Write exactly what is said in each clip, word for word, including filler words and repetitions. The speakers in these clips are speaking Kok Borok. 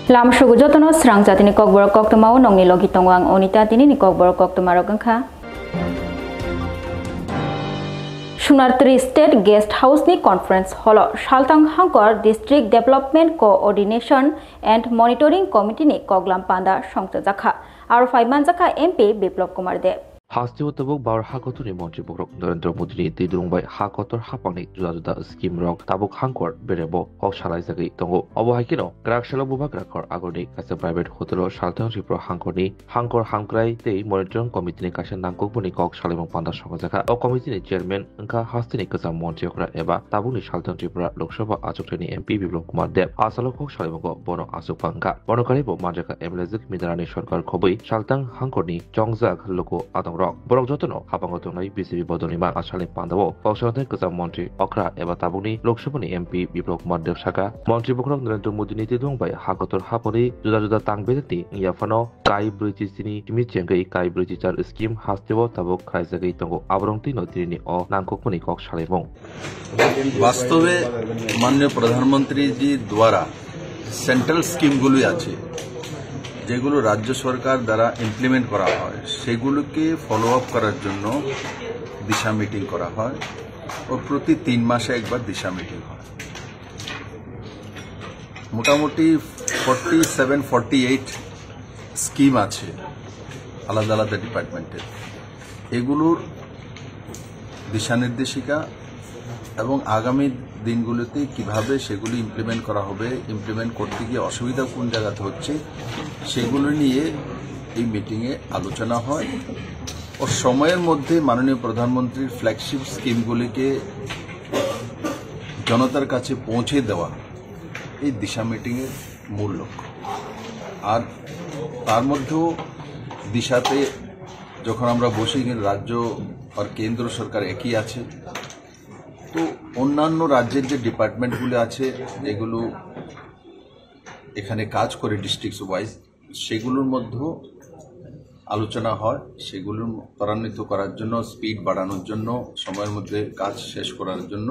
Lam sugu jotono srang jatini kokborok koktwmao nongni logi tongo ang Onita. Tinini kokborok koktwmarok wngkha. Sumnartri State Guest House ni Conference Hall o Saltang Hangkor District Development Coordination and Monitoring Committee ni koklam panda songchajakha. Aro phai manjakha M P Biplop Kumar Deb. Hasteo tabuk Bharat hakotorni montri bokhorok Narendra Modini twi dwrwng bai hakotor haphangni juda juda scheme rok tabuk hangkor berebo kok salaijagwi tongo. Obo hai kheno kwrak salo bubagra khor agorni kaisa private hotel o Saltang Tripura hangkorni hangkor hamkrai tei monitoring committee ni kaisa nangkukmani kok salaimung panda songjakha. O committee ni chairman wngkha hasteni kwcham montri okra eba tabukni Saltang Tripura Lok Sabha achukthani M P Biplop Kumar Deb. Achalo kok salaimungo bono achukpha wngkha. Bono karwi bo manjakha M L A jwk Midarani sorkar khobwi Saltang hangkorni chongjak luku adongrok. Borok jotono habango tongnai B J P bodolni mang asalni pandao kok salainai kwcham montri okra eba tabukni Lok Sabhani M P Biplop Kumar Deb saka, montri bokhorok Narendra Modini twi dwrwng bai hakotor haphangni juda juda tang bedekni wngya phano kai brwichi chini simi chengwi kai brwichi char scheme hasteo tabuk khlaijagwi tongo. Aborok twino tinini o nangkukmani kok salaimung. বাস্তবে মাননীয় প্রধানমন্ত্রীজি দ্বারা সেন্ট্রাল স্কিমগুলি আছে, যেগুলো রাজ্য সরকার দ্বারা ইমপ্লিমেন্ট করা হয়, সেগুলোকে ফলো আপ করার জন্য দিশা মিটিং করা হয়। ও প্রতি তিন মাসে একবার দিশা মিটিং হয়। মোটামুটি forty seven forty eight scheme আছে আলাদা আলাদা ডিপার্টমেন্টের। এগুলোর দিশা নির্দেশিকা এবং আগামী দিনগুলোতে কিভাবে সেগুলি ইমপ্লিমেন্ট করা হবে, ইমপ্লিমেন্ট করতে গিয়ে অসুবিধা কোন জায়গাতে হচ্ছে, সেগুলো নিয়ে এই মিটিংয়ে আলোচনা হয়। ও সময়ের মধ্যে মাননীয় প্রধানমন্ত্রীর ফ্ল্যাগশিপ স্কিমগুলিকে জনতার কাছে পৌঁছে দেওয়া এই দিশা মিটিংয়ের মূল লক্ষ্য। আর তার মধ্যেও দিশাতে যখন আমরা বসি, কিন্তু রাজ্য আর কেন্দ্র সরকার একই আছে। তো অন্যান্য রাজ্যের যে ডিপার্টমেন্টগুলো আছে, যেগুলো এখানে কাজ করে ডিস্ট্রিক্ট ওয়াইজ, সেগুলোর মধ্যেও আলোচনা হয়, সেগুলো ত্বরান্বিত করার জন্য, স্পিড বাড়ানোর জন্য, সময়ের মধ্যে কাজ শেষ করার জন্য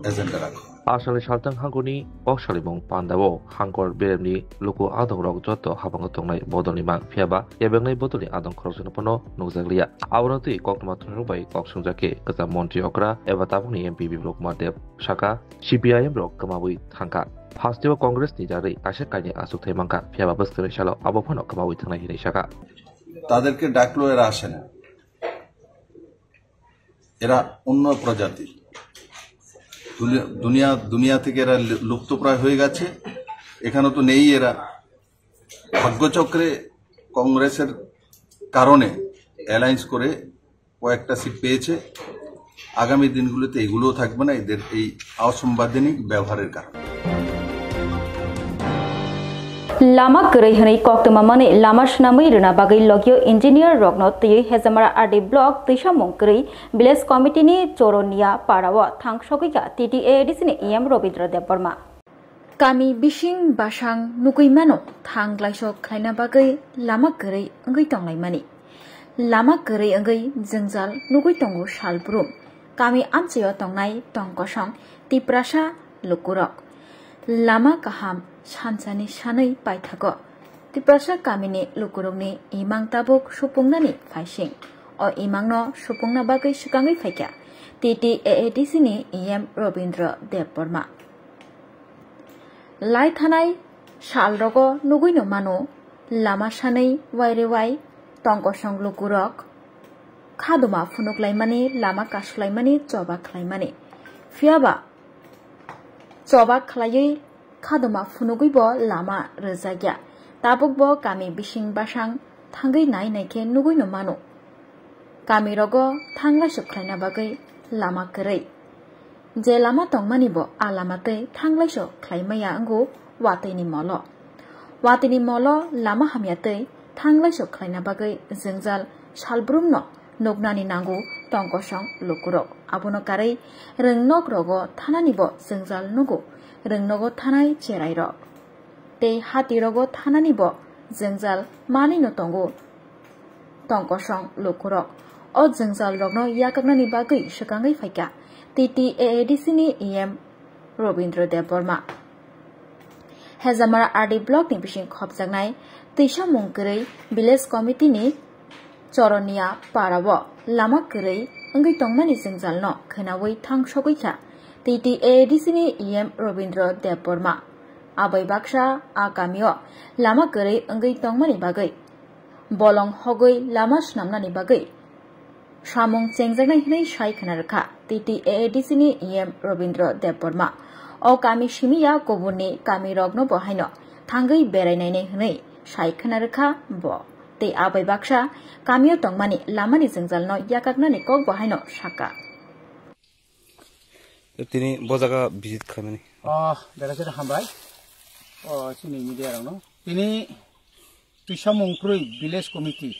এজেন্ডা রাখা হয়। Asalni Saltang hangkorni kok salaimung pandao hangkor beremni luku adongrok joto habango tongnai bodolni mang, phiyaba kebengnai bodolni adong khoroksano phano nukjakliya. Abono twi koktwma thwngnairok bai kok swngjak khe kwcham montri okra eba tabukni M P Biplop Kumar Deb saka, C P I M rok kwmawi thangkha. Hasteo Congress ni jagwi kaisa kainwi achukthai mankha, phiyaba bwskangni salo abo phano kwmawi thangnai hinwi sakha. তাদেরকে ডাকলো, এরা আসে না, এরা অন্য প্রজাতি। দুনিয়া, দুনিয়া, দুনিয়া থেকে এরা লু-, লুপ্তপ্রায় হয়ে গেছে, এখানে তো নেই এরা। ভাগ্যচক্রে কংগ্রেসের কারণে অ্যালায়েন্স করে কয়েকটা সিট পেয়েছে। আগামী দিনগুলোতে এগুলোও থাকবে না, এদের এই অসাংবিধানিক ব্যবহারের কারণে। Lama kwrwi hwnwi koktwma manwi lama swnamwi rwna bagwi logio engineer rokno twiwi Hejamara R D block twisamung kwrwi village committee ni Choronia para o thang sogwi kha T T A A D C ni E M Robindra Debbarma. Kami bising basang nugwi mano thang glaisok khlaina bagwi lama kwrwi wngwi tonglaimani. Lama kwrwi wngwi jwngjal nugwi tongo salbrum. Kami amchaio tongnai tongkosong Tiprasa lukurok. Lama kaham sansani sanwi paithago. Tiprasa kamini lukurokni imang tabuk supungnani phaising. O imangno supungna bagwi swkangwi phaikha T T A A D C ni E M Robindra Debbarma. Lai thanai salrogo nugwino mano, lama sanwi wairewai tongkosong lukurok khaduma phunuklaimani, lama kasulaimani, choba khlaimani. Phiyaba choba khlaiwi khaduma phunugwibo lama rwjakya. Tabukbo kami bising basang thangwi nai naikhe nugwino mano. Kamirogo thanglaiso khlaina bagwi lama kwrwi. Je lama tongmani bo a lama tei thanglaiso khlai maya wngo watwi ni molo. Watwi ni molo lama hamya tei thanglaiso khlaina bagwi jwngjal salbrumno nuknani nango tongkosong lukurok. Abono karwi rwngnok rogo thanani bo jwngjal nugo, rwngnogo thanai cherai rok. Tei hati rogo thanani bo jwngjal manwino tongo tongkosong lukurok. O jwngjalrokno yakaknani bagwi swkangwi phaikha T T A A D C ni E M Robindra Debbarma. Hejamara R D block ni bising khopjaknai twisa mung kwrwi village committee ni Choronia para o lama kwrwi wngwi tongmani jwngjalno khwnawi thangsogwi kha T T A A D C ni E M Robindra Debbarma. Abai baksa a kamio lama kwrwi wngwi tongmani bagwi bolong hogwi lama swnamnani bagwi samung chengjaknai hwnwi sai khwna rwkha T T A A D C ni E M Robindra Debbarma. O kami simi ya kubunni kamirokno bo haino thangwi berainainai hwnwi sai khwna rwkha bo. Tei abai baksa kamio tongmani lamani jwngjalno yakaknani kok bo haino sakha. Tini bo jaga visit khaimani. Oh, bera khe hambai. Oh, chini media rokno. Tini Twisa Mungkrwi Village Committee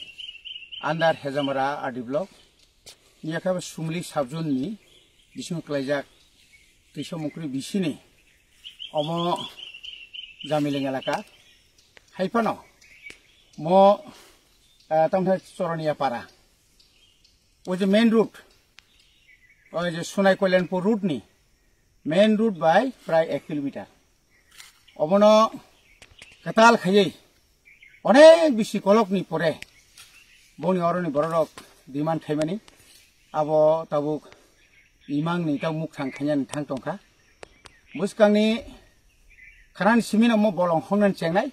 under Hejamara R D Block, yakha Sumli Subzone ni bisingo klaijak Twisa Mungkrwi bisini omo Jamiling elaka. Haiphano mo, ah, tamthai Choronia para. O je main road, o je Sonai Kalyanpur road ni main road bai prai ek kilometer. Obono kwtal khaiwi onek bisi kolokni pore boni oroni bororok demand khaimani abo tabuk imangni tabuk mukthang khainani thang tongkha. Bwskangni kharani simino mo bolong hongnan chengnai.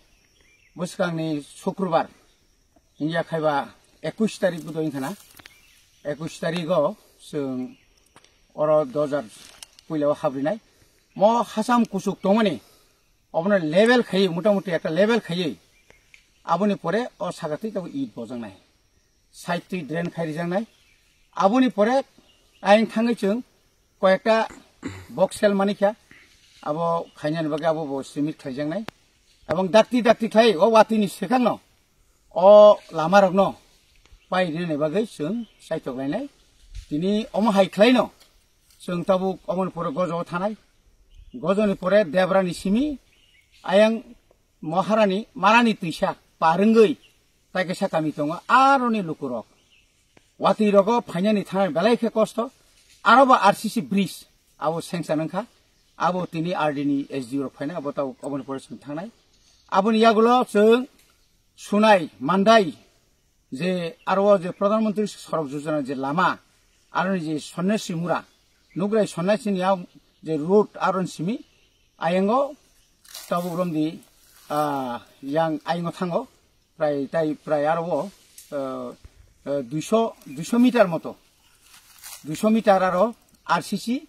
Bwskangni Sukrubar, India khaiba ekush tarik budo wngkhana. Ekush tarigo chwng oro dojar puila o habrinai. Mo hasam kuchuk tongmani, obono level khaiwi, motamuti ekta level khaiwi, aboni pore o saka twi tabuk it bojaknai, side twi drain khai rijaknai. Aboni pore ayang thangwi chwng koyekta box sel manikha, abo khainani bagwi abo bo simit khaijaknai. Ebong dakti dakti khlai o watini swkangno o lamarokno pai rinani bagwi chwng saitok lainai. Tini omo hai khlaino chwng tabuk oboni pore gojo thanai. Gojoni pore Debrani simi ayang Maharani, Marani twisa par wngwi tai kaisa kami tongo, aroni lukurok watwi rogo phainani thangnani belai khe kosto. Aro bo R C C bridge abo sanction wngkha, abo tini R D ni S D O rok phaina abo tabuk oboni pore chwng thangnai. Aboni yagulo chwng Sunai Mandai je aro o je Pradhan Mantri Sadak Yojana je lama, aroni je Sanyasi Mura, Nugrai Sanyasi ni a je road aron simi ayango tabuk romdi, ah, yang ayango thango, prai tai prai aro o, ah, ah, duiso, duiso meter moto, duiso meter aro R C C,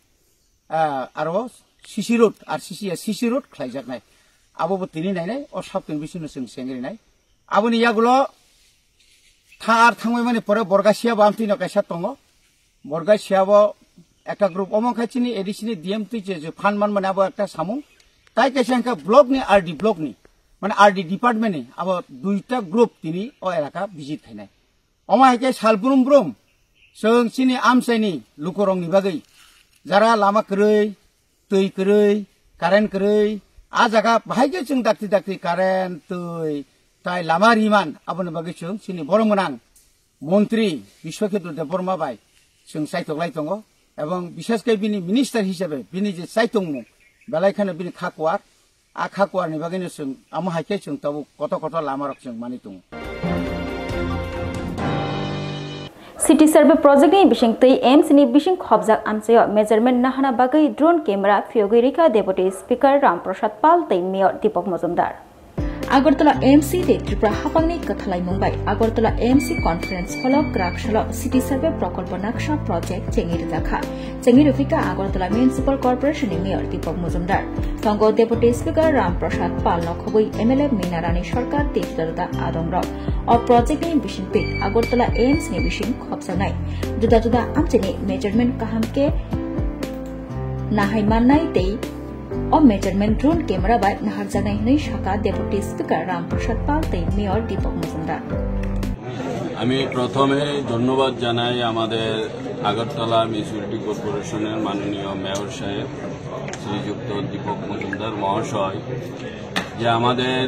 ah, aro C C road, R C C ya C C road khlaijaknai. Abo bo tini nainai, o saptini bisingo chwng sengrinai. Aboni yagulo tha ar thangbai mani pore Borgasia bo amtwino kaisa tongo. Borgasia bo ekta group, omo khe chini A D C ni D M twi je, je phan man mani abo ekta samung. Tai kaisa hwnkhe block ni, R D block ni, mane R D department ni abo duita group tini o elaka visit khainai. Omo hai khe sal brum brum chwng chini amchaini lukurokni bagwi jara lama kwrwi, twi kwrwi, current kwrwi, a jaga bahai khe chwng dakti dakti current, twi, tai lama riman, aboni bagwi chwng chini borok gwnang montri Biswakhetu Debbarma bai chwng chaitok lai tongo, ebong bishesh khe bini minister hisabe bini je chaitokmung belai kheno bini kha kuar, a kha kuarni bagwino chwng amo hai khe chwng tabuk kotor kotor lamarok chwng manwi tongo. City Survey Project ni bisingtwi A M C ni bising khobjak amchaio measurement nahana bagwi drone camera phiyogwi rikha Deputy Speaker Ram Prasad Pal tei Mayor Deepak Majumdar. Agartala A M C tei Tripura haphangni kwthalaimung bai Agartala A M C Conference Hall o kwrak salo City Survey Prokolpo Naksha Project chengwi rwjakha. Chengwi rwphikha Agartala Municipal Corporation ni Mayor Deepak Majumdar. Tongo Deputy Speaker Ram Prasad Pal no khobwi M L A Meena Rani Sarkar tei juda juda adongrok. O project ni bisingtwi Agartala A M C ni bising khopjaknai juda juda amchaini measurement kaham khe nahai mannai tei o measurement drone camera bai naharjaknai hwnwi sakha Deputy Speaker Ram Prasad Pal tei Mayor Deepak Majumdar. আমি প্রথমে ধন্যবাদ জানাই আমাদের আগরতলা মিউনিসিপ্যালিটি কর্পোরেশনের মাননীয় মেয়র সাহেব শ্রীযুক্ত দীপক মজুমদার মহাশয় যে আমাদের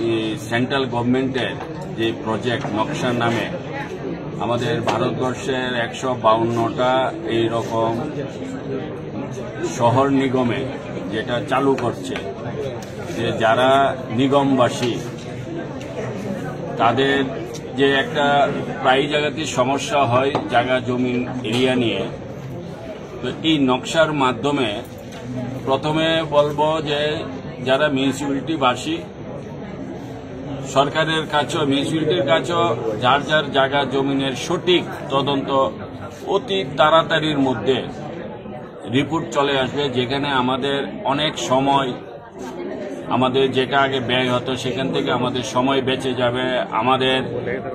এই সেন্ট্রাল গভর্নমেন্টের যে প্রজেক্ট নকশা নামে আমাদের ভারতবর্ষের একশো বাউন্নটা এইরকম শহর নিগমে যেটা চালু করছে, যে যারা নিগমবাসী, তাদের যে একটা প্রায় জায়গাতেই সমস্যা হয় জায়গা জমিন এরিয়া নিয়ে। তো এই নকশার মাধ্যমে প্রথমে বলবো যে যারা মিউনিসিপ্যালিটিবাসী, সরকারের কাছেও, মিউনিসিপ্যালিটির কাছেও যার যার জায়গা জমিনের সঠিক তদন্ত অতি তাড়াতাড়ির মধ্যে রিপোর্ট চলে আসবে, যেখানে আমাদের অনেক সময়, আমাদের যেটা আগে ব্যয় হতো, সেখান থেকে আমাদের সময় বেঁচে যাবে। আমাদের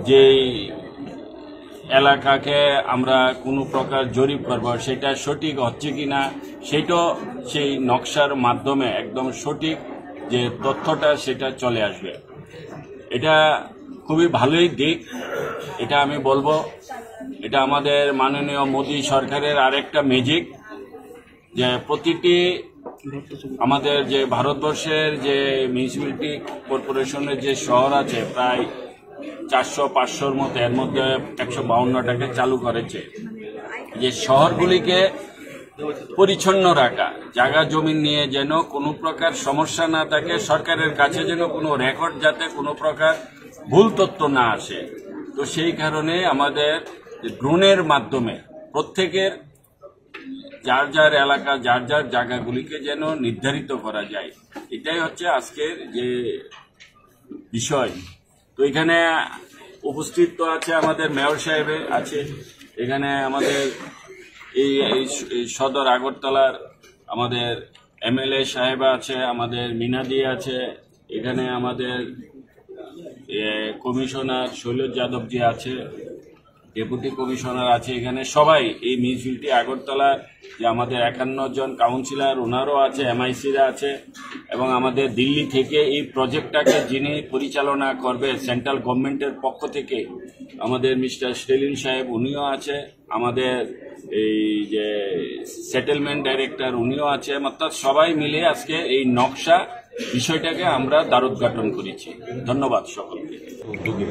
যেই এলাকাকে আমরা কোনো প্রকার জরিপ করব, সেটা সঠিক হচ্ছে কি না, সেটাও সেই নকশার মাধ্যমে একদম সঠিক যে তথ্যটা, সেটা চলে আসবে। এটা খুবই ভালোই দিক, এটা আমি বলবো। এটা আমাদের মাননীয় মোদী সরকারের আরেকটা ম্যাজিক, যে প্রতিটি আমাদের যে ভারতবর্ষের যে মিউনিসিপ্যালিটি কর্পোরেশনের যে শহর আছে, প্রায় চারশো পাঁচশোর মতো, এর মধ্যে একশো বাউন্নটাকে চালু করেছে, যে শহরগুলিকে পরিচ্ছন্ন রাখা, জায়গা জমি নিয়ে যেন কোনো প্রকার সমস্যা না থাকে, সরকারের কাছে যেন কোনো রেকর্ড, যাতে কোনো প্রকার ভুল তথ্য না আসে। তো সেই কারণে আমাদের ড্রোনের মাধ্যমে প্রত্যেকের যার যার এলাকা, যার যার জায়গাগুলিকে যেন নির্ধারিত করা যায়, এটাই হচ্ছে আজকের যে বিষয়। তো এখানে উপস্থিত তো আছে আমাদের মেয়র সাহেব আছে, এখানে আমাদের এই, এই, এই সদর আগরতলার আমাদের এমএলএ সাহেব আছে, আমাদের মিনাদি আছে, এখানে আমাদের, এ, কমিশনার শৈলেশ যাদব জি আছে, ডেপুটি কমিশনার আছে, এখানে সবাই এই মিউনিসিপ্যালিটি আগরতলার যে আমাদের একান্ন জন কাউন্সিলর, ওনারও আছে, এমআইসিরা আছে, এবং আমাদের দিল্লি থেকে এই প্রজেক্টটাকে যিনি পরিচালনা করবে সেন্ট্রাল গভর্নমেন্টের পক্ষ থেকে, আমাদের মিস্টার স্টেলিন সাহেব, উনিও আছে, আমাদের এই যে সেটেলমেন্ট ডাইরেক্টর, উনিও আছে। অর্থাৎ সবাই মিলে আজকে এই নকশা বিষয়টাকে আমরা দ্বারোদ্ঘাটন করেছি। ধন্যবাদ সকলকে। উদ্যোগে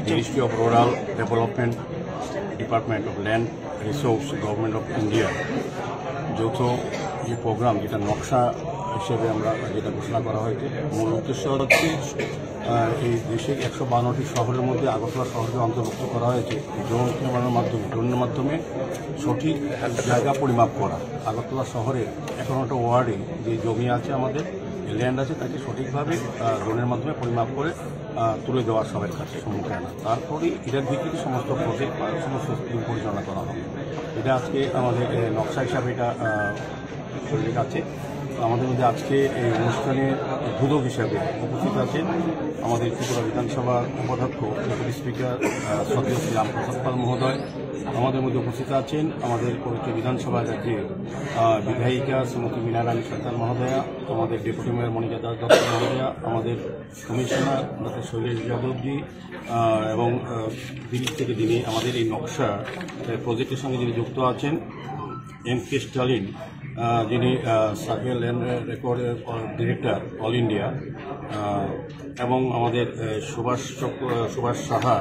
ministry of rural development, department of land resource, government of India যৌথ যে প্রোগ্রাম, যেটা নকশা হিসেবে আমরা যেটা ঘোষণা করা হয়েছে, মূল উদ্দেশ্য হচ্ছে, আহ, এই দেশে একশো বাউন্নটি শহরের মধ্যে আগরতলা শহরকে অন্তর্ভুক্ত করা হয়েছে ড্রোন ক্যামেরার মাধ্যমে, ড্রোনের মাধ্যমে সঠিক জায়গা পরিমাপ করা। আগরতলা শহরের একান্নটা ওয়ার্ডে যে জমি আছে আমাদের, ল্যান্ড আছে, তাকে সঠিকভাবে, আহ, ড্রোনের মাধ্যমে পরিমাপ করে, আহ, তুলে দেওয়া সবার কাছে সম্মুখে আনা। তারপরে এটার ভিত্তিতে সমস্ত প্রজেক্ট বা সমস্ত স্কিম পরিচালনা করা হবে। এটা আজকে আমাদের, এ, নকশা হিসাবে এটা, আহ, উল্লেখ আছে। তো আমাদের মধ্যে আজকে এই অনুষ্ঠানে উদ্বোধক হিসাবে উপস্থিত আছেন আমাদের ত্রিপুরা বিধানসভার উপাধ্যক্ষ ডেপুটি স্পিকার, আহ, শ্রদ্ধেয় শ্রী রামপ্রসাদ পাল মহোদয়। আমাদের মধ্যে উপস্থিত আছেন আমাদের পবিত্র বিধানসভার যে, আহ, বিধায়িকা শ্রীমতী মীনা রানী সর্দার মহোদয়া, আমাদের ডেপুটি মেয়র মণিকা দাস দত্ত মহোদয়া, আমাদের কমিশনার ডক্টর শৈলেশ যাদবজি, আহ, এবং, আহ, দিল্লি থেকে যিনি আমাদের এই নকশা, আহ, প্রজেক্টের সঙ্গে যিনি যুক্ত আছেন, এম কে স্টালিন, আহ, যিনি, আহ, survey land record, ah, director all India, আহ, এবং আমাদের, আহ, সুভাষ চক্র, আহ, Subhash Saha,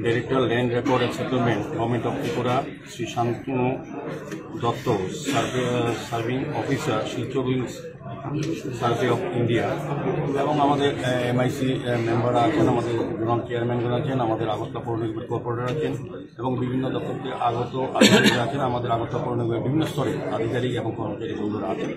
director land record and settlement, government of Tripura, Shri Shantanu Dutta, survey, ah, serving officer, Silchar wings survey of India, এবং আমাদের, আহ, এমআইসি, আহ, মেম্বার আছেন, আমাদের জোনাল চেয়ারম্যানগণ আছেন, আমাদের আগরতলা পৌর নিগমের কর্পোরেটর আছেন, এবং বিভিন্ন দপ্তর থেকে আগত আধিকারিক আছেন, আমাদের আগরতলা পৌর নিগমের বিভিন্ন স্তরে আধিকারিক এবং কর্মচারী বন্ধুরা আছেন।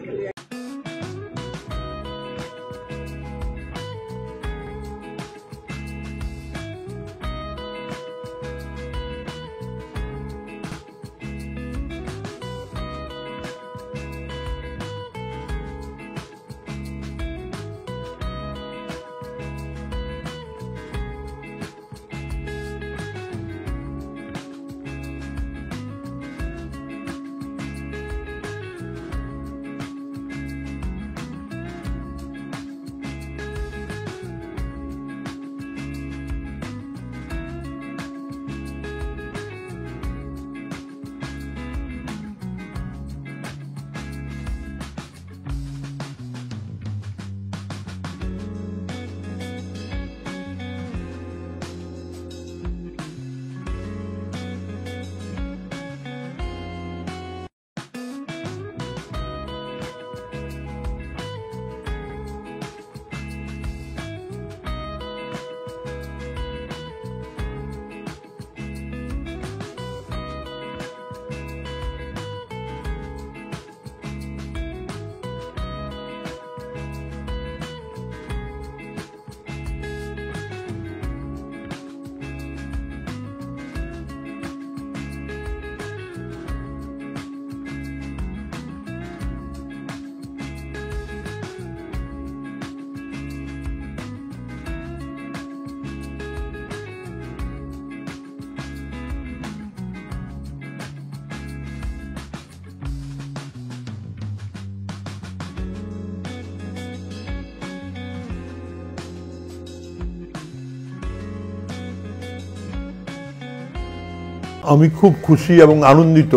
আমি খুব খুশি এবং আনন্দিত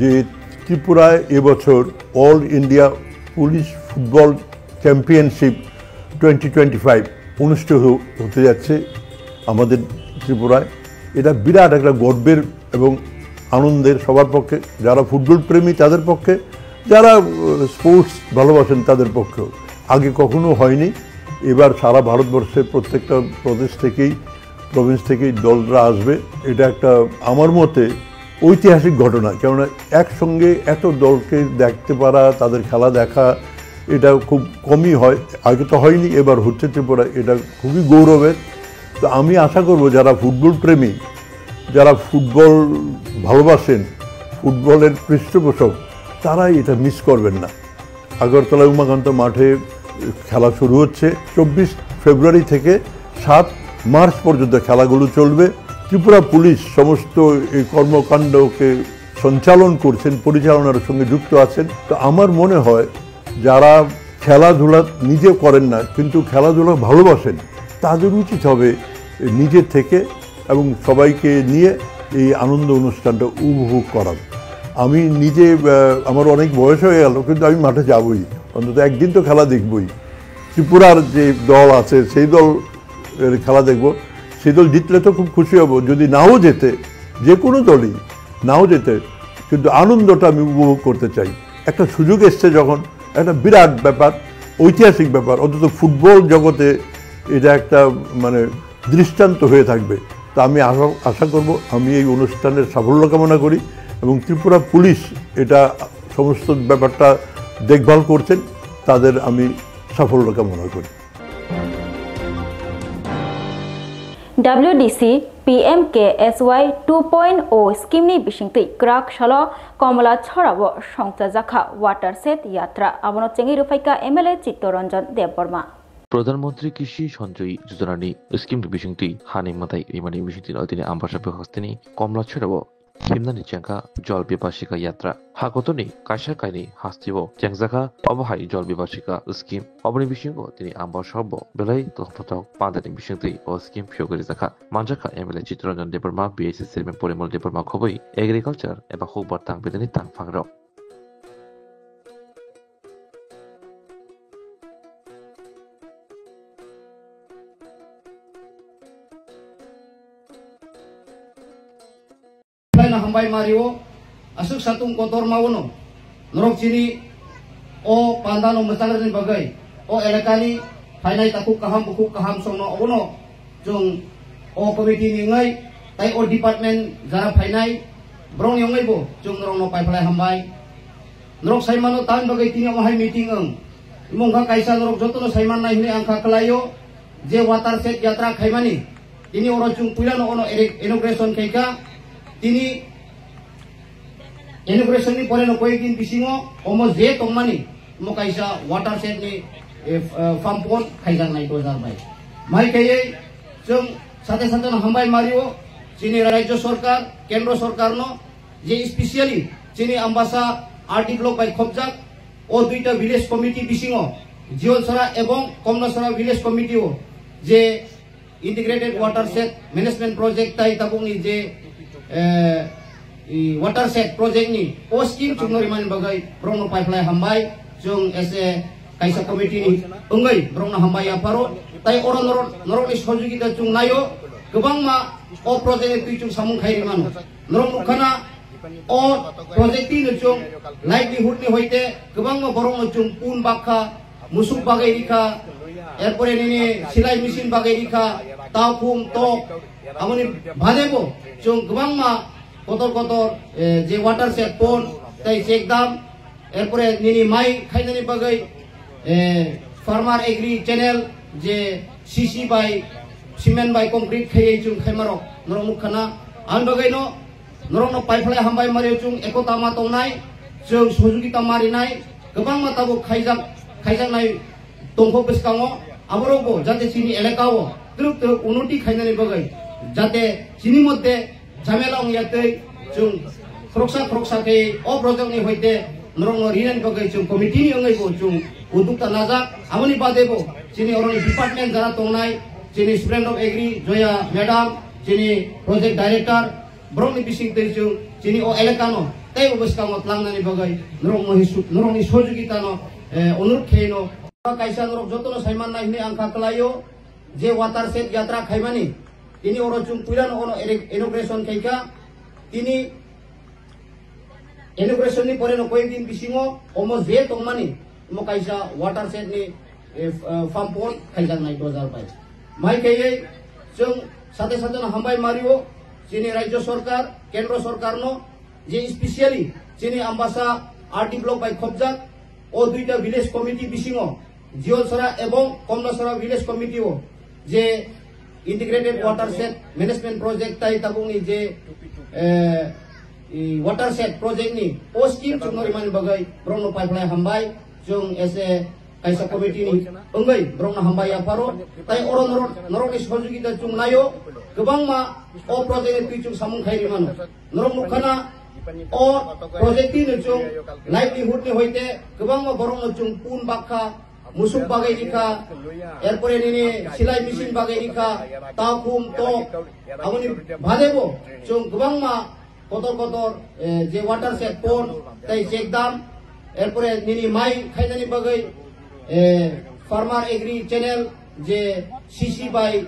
যে ত্রিপুরায় এবছর all India police football championship twenty twenty five অনুষ্ঠিত হ-, হতে যাচ্ছে আমাদের ত্রিপুরায়। এটা বিরাট একটা গর্বের এবং আনন্দের সবার পক্ষে, যারা ফুটবল প্রেমী তাদের পক্ষে, যারা, আহ, স্পোর্টস ভালোবাসেন তাদের পক্ষেও। আগে কখনো হয়নি। এবার সারা ভারতবর্ষের প্রত্যেকটা প্রদেশ থেকেই, প্রভিন্স থেকেই দলরা আসবে। এটা একটা, আমার মতে, ঐতিহাসিক ঘটনা। কেননা একসঙ্গে এত দলকে দেখতে পারা, তাদের খেলা দেখা, এটা খুব কমই হয়। আগে তো হয়নি, এবার হচ্ছে ত্রিপুরা, এটা খুবই গৌরবের। তো আমি আশা করব যারা ফুটবল প্রেমী, যারা ফুটবল ভালোবাসেন, ফুটবলের পৃষ্ঠপোষক, তারা এটা মিস করবেন না। আগরতলা উমাকান্ত মাঠে খেলা শুরু হচ্ছে। চব্বিশ ফেব্রুয়ারি থেকে সাত মার্চ পর্যন্ত খেলাগুলো চলবে। ত্রিপুরা পুলিশ সমস্ত এই কর্মকাণ্ডকে সঞ্চালন করছেন, পরিচালনার সঙ্গে যুক্ত আছেন। তো আমার মনে হয় যারা খেলাধুলা নিজে করেন না, কিন্তু খেলাধুলা ভালোবাসেন, তাদের উচিত হবে নিজে থেকে এবং সবাইকে নিয়ে এই আনন্দ অনুষ্ঠানটা উপভোগ করার। আমি নিজে, আহ, আমার অনেক বয়স হয়ে গেল, কিন্তু আমি মাঠে যাবই, অন্তত একদিন তো খেলা দেখবই। ত্রিপুরার যে দল আছে, সেই দল, এর খেলা দেখব। সেই দল জিতলে তো খুব খুশি হব, যদি নাও জেতে, যে কোনো দলই নাও জেতে, কিন্তু আনন্দটা আমি উপভোগ করতে চাই। একটা সুযোগ এসছে যখন, একটা বিরাট ব্যাপার, ঐতিহাসিক ব্যাপার, অন্তত ফুটবল জগতে এটা একটা, মানে, দৃষ্টান্ত হয়ে থাকবে। তা আমি আশা, আশা করব, আমি এই অনুষ্ঠানের সাফল্য কামনা করি এবং ত্রিপুরা পুলিশ এটা সমস্ত ব্যাপারটা দেখভাল করছেন, তাদের আমি সাফল্য কামনা করি। W D C P M K S Y two point O scheme ni bisingtwi kwrak salo Komla Chhorao songchajakha watershed yatra, abono chengwi rwphaikha M L A Chittaranjan Debbarma. Pradhan Mantri Krishi Sanjoy Yojana ni scheme ni bisingtwi hani mwtai rimani bisingtwi no tini Ambasa Bihostini Komla Chhorao himnani chengkha Jal Vibhashika Yatra. Ha kotorni kaisa kainwi hasteo chengjakha obo hai Jal Vibhashika scheme. Oboni bisingo tini Ambasa bo belai tongthokthok pandani bisingtwi o scheme phiyogwi rijakha. Manjakha M L A Chittaranjan Debbarma, B I C chairman Porimal Debbarma khobwi agriculture eba hukbar tang bedani tangphangrok. Khlaina hambai mario, aswk satung kotor mawano. Norok chini o pandano mwchangrani bagwi, o elekani phainai takhuk kaham, bukhuk kaham songno obono chwng o committee ni wngwi, tai o department jara phainai, borokni wngwi bo chwng norokno paiphalai hambai. Norok saimano tamni bagwi tini omo hai meeting wng. Imo wngkha kaisa norok jotono saimannai hinwi ang kha kwlaio je watershed yatra khaimani. Tini oro chwng puilano ono ere-, inauguration khaikha. Tini inauguration ni pore no koyek din bisingo omo je tongmani, omo kaisa watershed ni, eh, f-, eh, farm pond khaijaknai dojak bai. Mai khaiwi chwng sate sate no hambai mario chini rajyo sorkar, kendro sorkar no, je specially chini Ambasa R D block bai khopjak o duita village committee bisingo Jionsora ebong Komlasora village committee o je Integrated Watershed Management Project tai tabukni je, eh, i watershed project ni o scheme chwngno rimani bagwi borokno paiphlai hambai. Chwng as a kaisa committee ni wngwi borokno hambai yapharo. Tai oro norok, norokni sojogita chwng naio, kwbangma o project ni twi chwng samung khai rimano. Norok nukha na, o project twi no chwng livelihood ni hoite kwbangma borok no chwng pun bakha, musuk bagwi rikha, erpore nini silai machine bagwi rikha, taukhum, tok, aboni bade bo chwng kwbangma kotor kotor, eh, je watershed pond tei check dam, erpore nini mai khainani bagwi, eh, farmer agri channel je C C bai cement bai concrete khaiwi chwng khaimarok norok nukha na. Aboni bagwi no norokno paiphlai hambai mario chwng ekota ma tongnai, chwng sojogita ma rinai, kwbangma tabuk khaijak, khaijaknai tongkho bwskango, aborokbo jate chini elakao twrwk twrwk unoti khainani bagwi, jate chini moddhe jhamela wngya twi chwng khoroksa khoroksa khe o project ni hoite norokno rinani bagwi chwng committee ni wngwi bo chwng udukta najak. Aboni bade bo chini oroni department jara tongnai, chini Superintendent of Agri Joya madam, chini project director, Borokni bising twi chwng chini o elakano tei o bwskango tlangnani bagwi norokno hisuk, norokni sohojogitano, eh, onurot khaino. Kaisa norok jotono saimannai hwnwi ang kha kwlaio je watershed yatra khaimani. Tini oro chwng puilano ono ere-, inauguration khaikha. Tini inauguration ni pore no koyek din bisingo omo je tongmani, omo kaisa watershed ni, eh, f-, eh, farm pond khaijaknai dojar bai. Mai khaiwi chwng sate sate no hambai mario chini Rajya Sarkar, Kendra Sarkar no je specially chini Ambasa R D block bai khopjak o duita village committee bisingo Jiolsora ebong Komlasora village committee o je Integrated Watershed Management Project tai tabukni je, eh, i watershed project ni o scheme chwngno rimani bagwi borokno paiphlai hambai. Chwng as a kaisa committee ni wngwi borokno hambai yapharo. Tai oro norok, norokni sohojogita chwng naio, kwbangma o project ni twi chwng samung khai rimano. Norok nukha na o project ni chwng livelihood ni hoite kwbangma borokno chwng pun bakha, musuk bagwi rikha, erpore nini silai machine bagwi rikha, takhum, tok, aboni badebo chwng kwbangma kotor kotor, eh, je watershed pond tei check dam, erpore nini mai khainani bagwi, eh, farmer agri channel je C C bai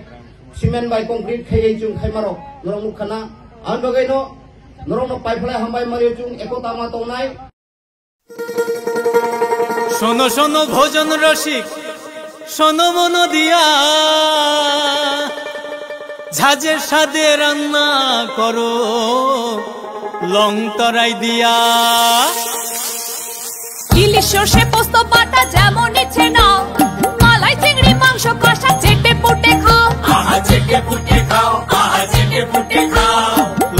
cement bai concrete khaiwi chwng khaimarok norok nukha na. Ang bagwi no norokno paiphlai hambai mario chwng ekota ma tongnai. শোনো শোনো ভোজন রসিক, শোনো মন দিয়া, ঝাঁঝে স্বাদে রান্না করো লং তরাই দিয়া। ইলিশ সর্ষে পোস্ত বাটা যেমন ইচ্ছে নাও, মালাই চিংড়ি মাংস কষা চেটে পুটে খাও। আহা চেটে পুটে খাও, আহা চেটে পুটে খাও।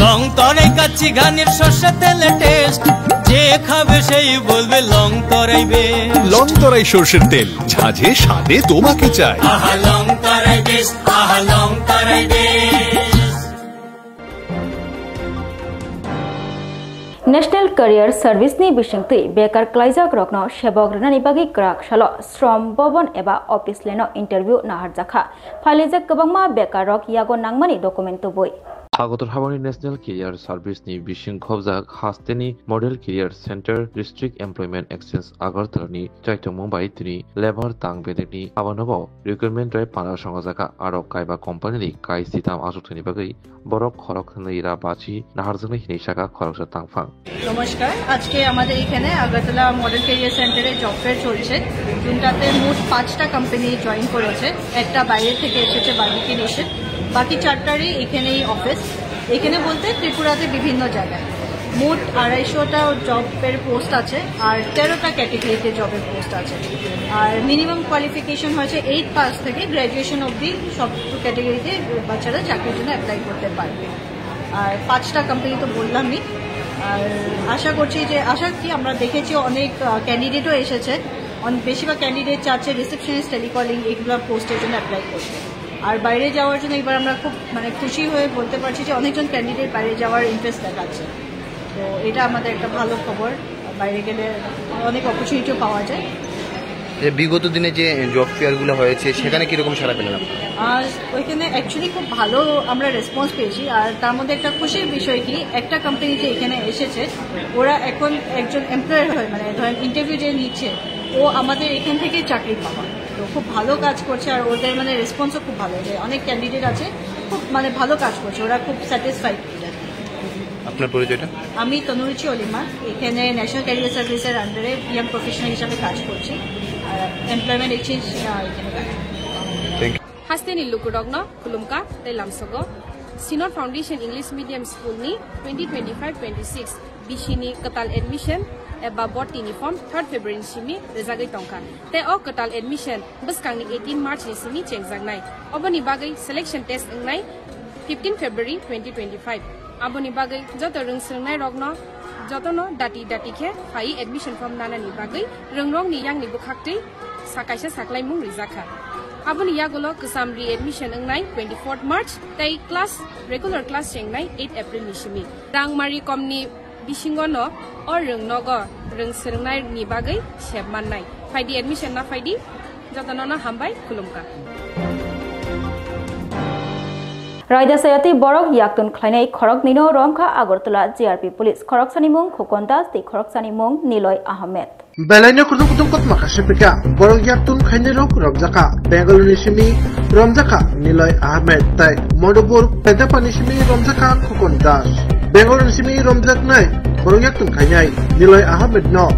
লং তরাই কাচ্চি ঘানির সর্ষে তেলে টেস্ট, যে খাবে সেই বলবে লং তরাই বেশ। লং তরাই সর্ষের তেল, ঝাঁঝে স্বাদে তোমাকে চাই। আহা লং তরাই বেশ, আহা লং তরাই বেশ। National Career Service ni bisingtwi bekar kwlaijak rokno sebok rwnani bagwi kwrak salo Shram Bhavan eba office leno interview naharjakha. Phailaijak kwbangma bekar rok yago nangmani document tubui. Agartala habani National Career Service ni bising khobjak hasteni Model Career Center District Employment Exchange Agartala ni chaitongmung bai tini labour tang bedekni abanogo recruitment drive pana songajaka aro kaiba company ni kai sitam achukthani bagwi borok khorok hwnwi ra bachi naharjaknai hinwi saka khoroksa tangphang. নমস্কার, আজকে আমাদের এখানে Agartala model career সেন্টারে job fair চলছে, যোনটাতে মোট পাঁচটা company join করেছে। একটা বাইরে থেকে এসেছে, বার্বিকিউ নেশন, বাকি চারটারই এখানেই অফিস। এখানে বলতে ত্রিপুরাতে বিভিন্ন জায়গায় মোট আড়াইশোটা জবের পোস্ট আছে, আর তেরোটা ক্যাটাগরিতে জবের পোস্ট আছে। আর মিনিমাম কোয়ালিফিকেশন হয়েছে এইট পাস থেকে, গ্র্যাজুয়েশন অবধি সব ক্যাটাগরিতে বাচ্চারা চাকরির জন্য অ্যাপ্লাই করতে পারবে। আর পাঁচটা কোম্পানি তো বললামই। আর আশা করছি যে, আশা কি, আমরা দেখেছি অনেক, আহ, ক্যান্ডিডেটও এসেছে, অন-, বেশিরভাগ ক্যান্ডিডেট চাচ্ছে রিসেপশনিস্ট, টেলিকলিং, এইগুলো পোস্টের জন্য অ্যাপ্লাই করতে। আর বাইরে যাওয়ার জন্য এবার আমরা খুব, মানে, খুশি হয়ে বলতে পারছি যে অনেকজন ক্যান্ডিডেট বাইরে যাওয়ার ইন্টারেস্ট দেখাচ্ছে। তো এটা আমাদের একটা ভালো খবর, বাইরে গেলে অনেক অপরচুনিটিও পাওয়া যায়। যে বিগত দিনে যে জব ফেয়ারগুলো হয়েছে, সেখানে কিরকম সাড়া পেলেন আপনারা? আর ওইখানে অ্যাকচুয়ালি খুব ভালো আমরা রেসপন্স পেয়েছি। আর তার মধ্যে একটা খুশির বিষয় কি, একটা কোম্পানি যে এখানে এসেছে, ওরা এখন একজন এমপ্লয়ার হয়ে, মানে, ধরেন, ইন্টারভিউ যে নিচ্ছে, ও আমাদের এখান থেকে চাকরি পাওয়া। তো খুব ভালো কাজ করছে, আর ওদের, মানে, রেসপন্সও খুব ভালো, যে অনেক ক্যান্ডিডেট আছে, খুব, মানে, ভালো কাজ করছে, ওরা খুব স্যাটিসফাইড। আপনার পরিচয়টা? আমি তনুরুচি অলিমা, এখানে ন্যাশনাল ক্যারিয়ার সার্ভিসের আন্ডারে ইয়াং প্রফেশনাল হিসাবে কাজ করছি। আর এমপ্লয়মেন্ট এক্সচেঞ্জ, আহ, এখানে কাজ করছি। Thank you. Hasteni lukurokno khulumkha tei lamsogo. Synod Foundation English Medium School ni twenty twenty-five twenty-six bisini kwtal admission eba bhorti ni form third February ni simi rwjagwi tongkha. Tei o kwtal admission bwskangni eighteen March ni simi chengjaknai. Oboni bagwi selection test wngnai fifteen February twenty twenty-five. Aboni bagwi joto rwng swrwngnairokno jotono dati dati khe phaiwi admission form nanani bagwi rwngrokni yakni bwkhaktwi sa kaisa saklaimung rijakha. Aboni yagulo kwcham re-admission wngnai twenty-fourth March tei class, regular class chengnai eight April ni simi. Rangmari komni bisingono o rwng nogo rwng swrwngnai ni bagwi sep mannai. Phaidi, admission na phaidi, jotono no hambai, khulumkha. Raida Sayati borok yaktun khlainai khoroknwino romkha Agartala G R P police, khoroksani mung Khokon Das tei khoroksani mung Niloy Ahmed. Belaino kutung kutung kotma kha sepika borok yaktun khainai rok romjakha. Bengaluru ni simi romjakha Niloy Ahmed tai Madhupur Pedapani simi romjakha Khokon Das. Bengaluru ni simi romjaknai borok yaktun khainai Niloy Ahmed no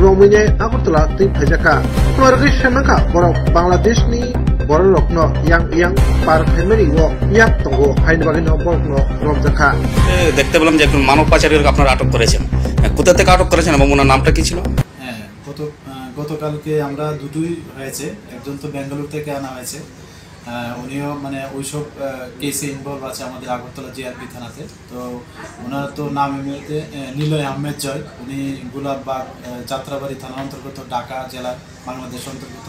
romwinai Agartala twi phaijakha. Norgwi saimankha borok Bangladesh ni borok rokno yang yang par khaimani o yak tongo, haini bagwino borokno romjakha. এ, দেখতে পেলাম যে একজন মানব পাচারকারীকে আপনারা আটক করেছেন। এ, কোথা থেকে আটক করেছেন এবং ওনার নামটা কি ছিল? হ্যাঁ, গত, আহ, গতকালকে আমরা দুটোই হয়েছে, একজন তো ব্যাঙ্গালোর থেকে আনা হয়েছে, আহ, উনিও মানে ওইসব, আহ, কেসে ইনভলভ আছে আমাদের আগরতলা জিআরপি থানাতে। তো ওনার তো নাম এমনিতে, আহ, নিলয় আহমেদ জয়, উনি গোলাপবাগ, আহ, যাত্রাবাড়ি থানা অন্তর্গত, ঢাকা জেলার, বাংলাদেশ অন্তর্গত।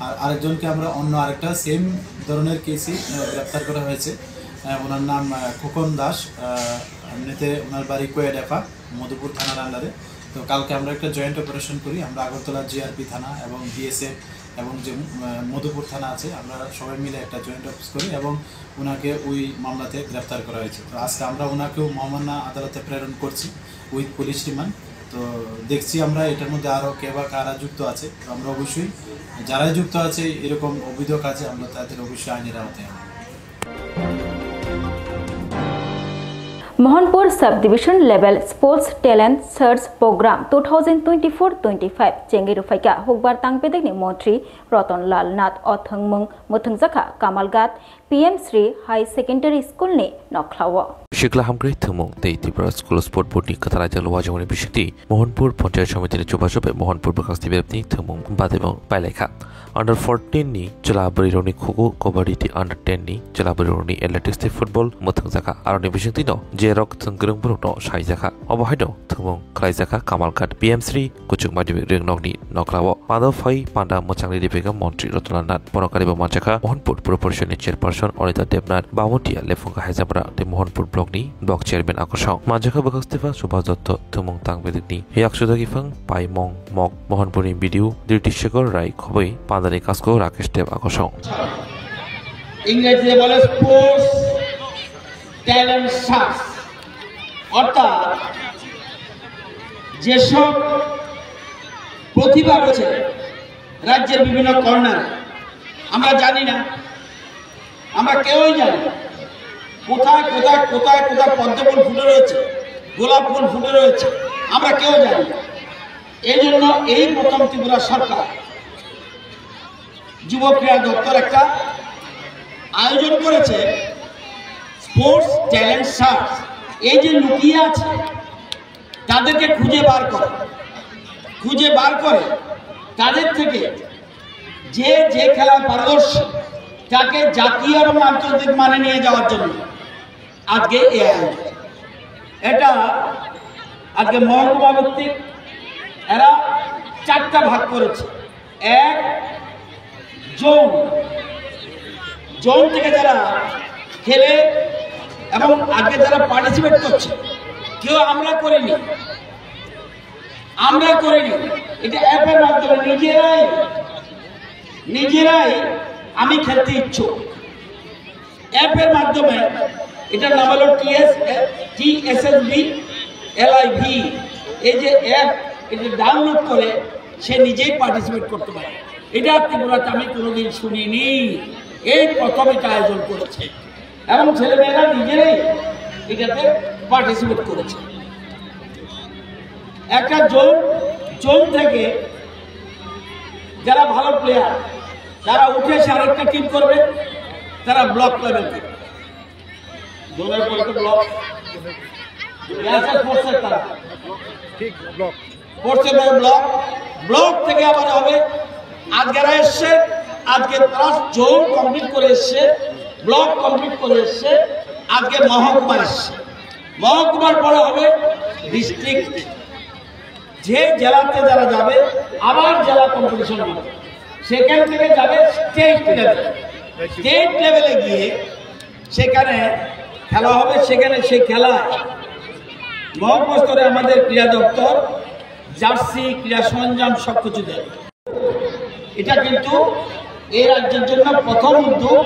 আর আরেকজনকে আমরা অন্য আরেকটা সেম ধরনের কেসে, আহ, গ্রেপ্তার করা হয়েছে। আহ, ওনার নাম, আহ, খোকন দাস, আহ, এমনিতে ওনার বাড়ি কোয়েডেফা, মধুপুর থানার আন্ডারে। তো কালকে আমরা একটা জয়েন্ট অপারেশন করি, আমরা আগরতলা জিআরপি থানা এবং বিএসএফ এবং যে, আহ, মধুপুর থানা আছে, আমরা সবাই মিলে একটা জয়েন্ট অফিস করি এবং ওনাকে ওই মামলাতে গ্রেপ্তার করা হয়েছে। তো আজকে আমরা ওনাকেও মহামান্য আদালতে প্রেরণ করছি উইথ পুলিশ রিমান্ড। তো দেখছি আমরা এটার মধ্যে আরও কে বা কারা যুক্ত আছে। তো আমরা অবশ্যই, যারাই যুক্ত আছে, এরকম অভিযোগ আছে, আমরা তাদের অবশ্যই আইনের আওতায় আনবো। Mohanpur Subdivision Level Sports Talent Search Program two thousand twenty-four twenty-five chengwi rwphaikha hukbar tangpedekni montri Ratan Lal Nath. O thwngmung mwthwngjakha Kamalghat P M Shri High Secondary School ni nokhlao. Sikla hamkrai thwngmung tei Tripura School Sport Board ni kwtal ajalo wajangmani bisingtwi Mohanpur Panchayat Samiti ni chubachu bai Mohanpur bwkhak sibirapni thwngmung badimung pailaikha. Under fourteen ni chwla bwrwirokni khugo kabaddi tei under ten ni chwla bwrwirokni athletics tei football mwthangjakha. Aroni bisingtwino jerok thwng kwrwng borokno saijakha. Obo haino thwngmung khlaijakha Kamalghat P M Shri Kuchuk Madhyamik Ringnokni nokhlao. Pando phai panda mwchangni ribega montri Ratan Lal Nath. Bono karibo manjakha Mohanpur Pura Porishad ni chairperson Anita Debnath, Bamutia Lephunga Haijamra tei Mohanpur block ni block chairman Akosong. Manjakha bwkhak sibirap Subhas Dotto thwngmung tangpedekni yaksuda kiphang paimong mok Mohanpurni B D O Dirti Shekhar Rai khoboi pandani kasko Rakesh Deb Akosong. ইংরেজিতে বলে sports talent search, অর্থাৎ যেসব প্রতিভা রয়েছে রাজ্যের বিভিন্ন কর্নারে, আমরা জানি না, আমরা কেউই জানি না কোথায় কোথায় কোথায় কোথায় পদ্ম ফুল ফুটে রয়েছে, গোলাপ ফুল ফুটে রয়েছে, আমরা কেউ জানি না। এই জন্য এই প্রথম ত্রিপুরা সরকার যুব ক্রীড়া দপ্তর একটা আয়োজন করেছে স্পোর্টস ট্যালেন্ট সার্চ। এই যে লুকিয়ে আছে, তাদেরকে খুঁজে বার করে, খুঁজে বার করে তাদের থেকে যে যে খেলায় পারদর্শী, তাকে জাতীয় এবং আন্তর্জাতিক মানে নিয়ে যাওয়ার জন্য আজকে এই আয়োজন। এটা আজকে মহকুমা ভিত্তিক এরা চারটা ভাগ করেছে। এক, জোন, জোন থেকে যারা খেলে এবং আজকে যারা পার্টিসিপেট করছে, কেউ আমরা করিনি, আমরা করিনি, এটা অ্যাপের মাধ্যমে নিজেরাই, নিজেরাই আমি খেলতে ইচ্ছুক। অ্যাপের মাধ্যমে, এটার নাম হলো টিএস, টিএসএসবি এলআইভি। এই যে অ্যাপ, এটা ডাউনলোড করে সে নিজেই পার্টিসিপেট করতে পারে। এটা ত্রিপুরাতে আমি কোনোদিন শুনিনি, এই প্রথম এটা আয়োজন করেছে। এবং ছেলেমেয়েরা নিজেরাই এটাতে পার্টিসিপেট করেছে। একটা জোন, জোন থেকে যারা ভালো প্লেয়ার, তারা উঠে এসে আরেকটা টিম করবে, তারা ব্লক লেভেল করবে। জোনের পরে তো ব্লক, স্পোর্টসের তারা ঠিক ব্লক। পড়ছে ভাই ব্লক, ব্লক থেকে আবার হবে। আজকেরা এসছে, আজকে তারা জোন কমপ্লিট করে এসছে, ব্লক কমপ্লিট করে এসছে, আজকে মহকুমা এসছে। মহকুমার পরে হবে ডিস্ট্রিক্ট। যে জেলাতে যারা যাবে, আবার জেলা কম্পিটিশন হবে, সেখান থেকে যাবে স্টেট লেভেল। স্টেট লেভেলে গিয়ে সেখানে খেলা হবে, সেখানে সেই খেলা মহকুমা স্তরে আমাদের ক্রীড়া দপ্তর জার্সি, ক্রীড়া সরঞ্জাম সব কিছু দেবে। এটা কিন্তু এই রাজ্যের জন্য প্রথম উদ্যোগ।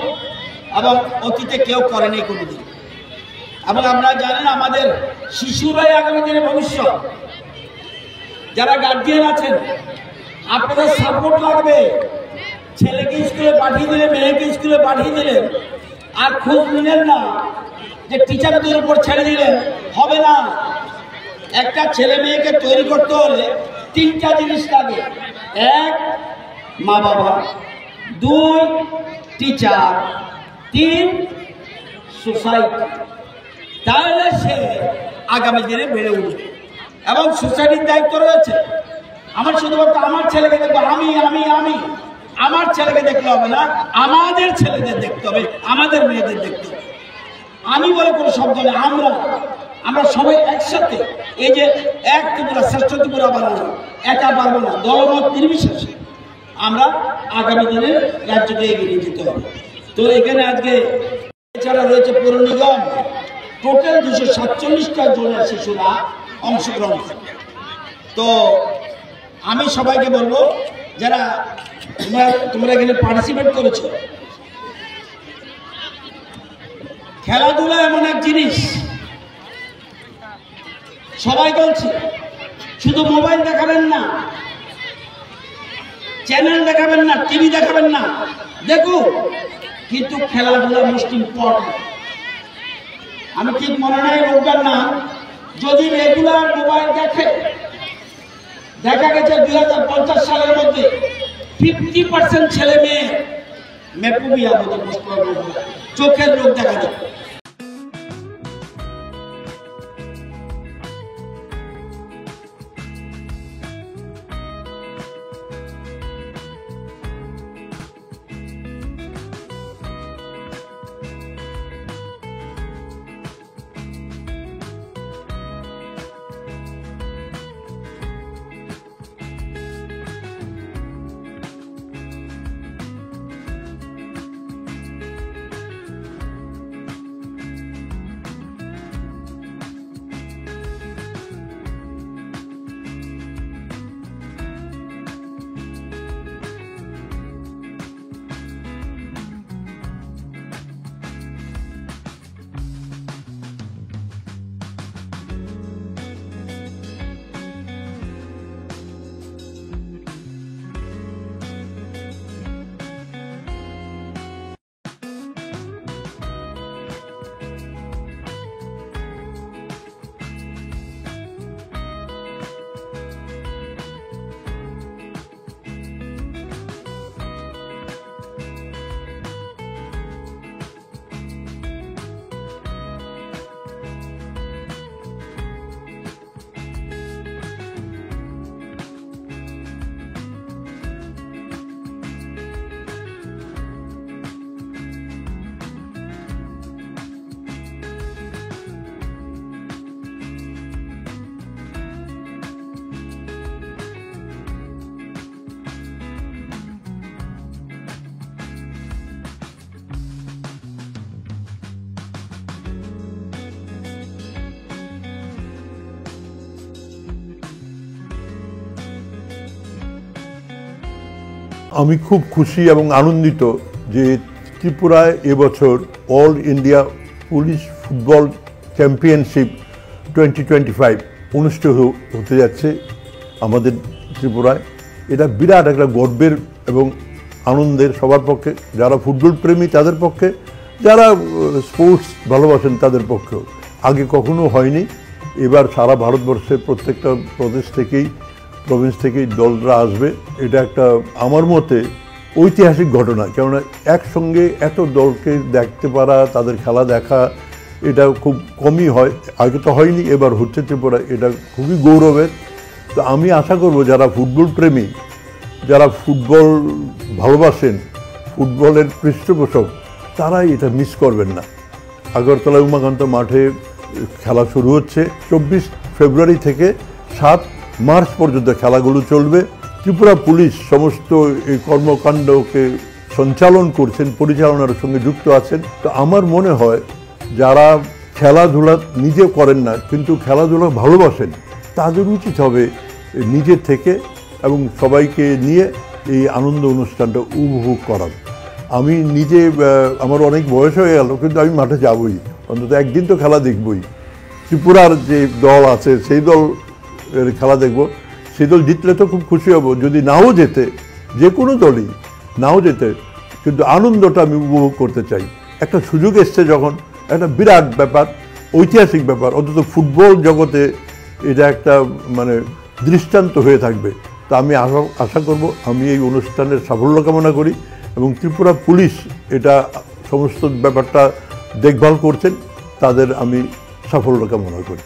এবং অতীতে কেউ করেনি কোনোদিন। এবং আপনারা জানেন, আমাদের শিশুরাই আগামী দিনের ভবিষ্যৎ। যারা গার্জিয়ান আছেন, আপনাদের সাপোর্ট লাগবে। ছেলেকে স্কুলে পাঠিয়ে দিলে, মেয়েকে স্কুলে পাঠিয়ে দিলে, আর খোঁজ নিলেন না যে টিচারদের উপর ছেড়ে দিলেন, হবে না। একটা ছেলে মেয়েকে তৈরি করতে হলে তিনটা জিনিস লাগে। এক, মা বাবা। দুই, টিচার। তিন, সোসাইটি। তাহলে সে আগামী দিনে বেড়ে উঠবে এবং সোসাইটির দায়িত্ব রয়েছে। আমার শুধুমাত্র আমার ছেলেকে দেখবো, আমি, আমি, আমি, আমার ছেলেকে দেখলে হবে না, আমাদের ছেলেদের দেখতে হবে, আমাদের মেয়েদের দেখতে হবে। আমি বলে কোনো শব্দ নেই, আমরা, আমরা সবাই একসাথে এই যে এক ত্রিপুরা, শ্রেষ্ঠ ত্রিপুরা বানানো, একা পারবো না, দলমত নির্বিশেষে আমরা আগামী দিনে রাজ্যকে এগিয়ে নিয়ে যেতে হবে। তো এখানে আজকে এছাড়া রয়েছে পৌর নিগম, টোটাল দুশো সাতচল্লিশটা জনের শিশুরা অংশগ্রহণ করবে। তো আমি সবাইকে বলবো, যারা তোমরা, তোমরা এখানে পার্টিসিপেট করেছো, খেলাধুলা এমন এক জিনিস, সবাই বলছে, শুধু মোবাইল দেখাবেন না, চ্যানেল দেখাবেন না, টিভি দেখাবেন না, দেখুন, কিন্তু খেলাধুলা মোস্ট ইম্পর্টেন্ট। আমি ঠিক মনে নাই রোগটার নাম, যদি রেগুলার মোবাইল দেখে, দেখা গেছে দুই হাজার পঞ্চাশ সালের মধ্যে ফিফটি পার্সেন্ট ছেলে মেয়ে মেপুবিয়া মতো নষ্ট হবে, চোখের রোগ দেখা যাবে। আমি খুব খুশি এবং আনন্দিত যে ত্রিপুরায় এবছর all India police football championship twenty twenty five অনুষ্ঠিত হ-, হতে যাচ্ছে আমাদের ত্রিপুরায়। এটা বিরাট একটা গর্বের এবং আনন্দের সবার পক্ষে, যারা ফুটবল প্রেমী তাদের পক্ষে, যারা, আহ, স্পোর্টস ভালোবাসেন তাদের পক্ষেও। আগে কখনো হয়নি, এবার সারা ভারতবর্ষের প্রত্যেকটা প্রদেশ থেকেই, প্রভিন্স থেকেই দলরা আসবে। এটা একটা, আমার মতে, ঐতিহাসিক ঘটনা, কেননা একসঙ্গে এত দলকে দেখতে পারা, তাদের খেলা দেখা, এটা খুব কমই হয়। আগে তো হয়নি, এবার হচ্ছে ত্রিপুরা, এটা খুবই গৌরবের। তো আমি আশা করব যারা ফুটবল প্রেমী, যারা ফুটবল ভালোবাসেন, ফুটবলের পৃষ্ঠপোষক, তারা এটা মিস করবেন না। আগরতলা উমাকান্ত মাঠে খেলা শুরু হচ্ছে চব্বিশ ফেব্রুয়ারি থেকে সাত মার্চ পর্যন্ত খেলাগুলো চলবে। ত্রিপুরা পুলিশ সমস্ত এই কর্মকাণ্ডকে সঞ্চালন করছেন, পরিচালনার সঙ্গে যুক্ত আছেন। তো আমার মনে হয় যারা খেলাধুলা নিজে করেন না, কিন্তু খেলাধুলা ভালোবাসেন, তাদের উচিত হবে নিজে থেকে এবং সবাইকে নিয়ে এই আনন্দ অনুষ্ঠানটা উপভোগ করার। আমি নিজে, আহ, আমার অনেক বয়স হয়ে গেল, কিন্তু আমি মাঠে যাবই, অন্তত একদিন তো খেলা দেখবই। ত্রিপুরার যে দল আছে, সেই দল এর খেলা দেখব। সেই দল জিতলে তো খুব খুশি হব, যদি নাও জেতে, যে কোনো দলই নাও জেতে, কিন্তু আনন্দটা আমি উপভোগ করতে চাই। একটা সুযোগ এসছে যখন, একটা বিরাট ব্যাপার, ঐতিহাসিক ব্যাপার, অন্তত ফুটবল জগতে এটা একটা, মানে, দৃষ্টান্ত হয়ে থাকবে। তো আমি আশা, আশা করব, আমি এই অনুষ্ঠানের সাফল্য কামনা করি এবং ত্রিপুরা পুলিশ এটা সমস্ত ব্যাপারটা দেখভাল করছেন, তাদের আমি সাফল্য কামনা করি।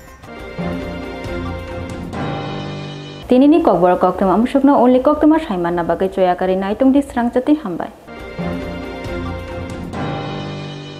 Tinini kokborok koktwma musukno only koktwma saimanna bagwi choya kari naitung di srangchati hambai.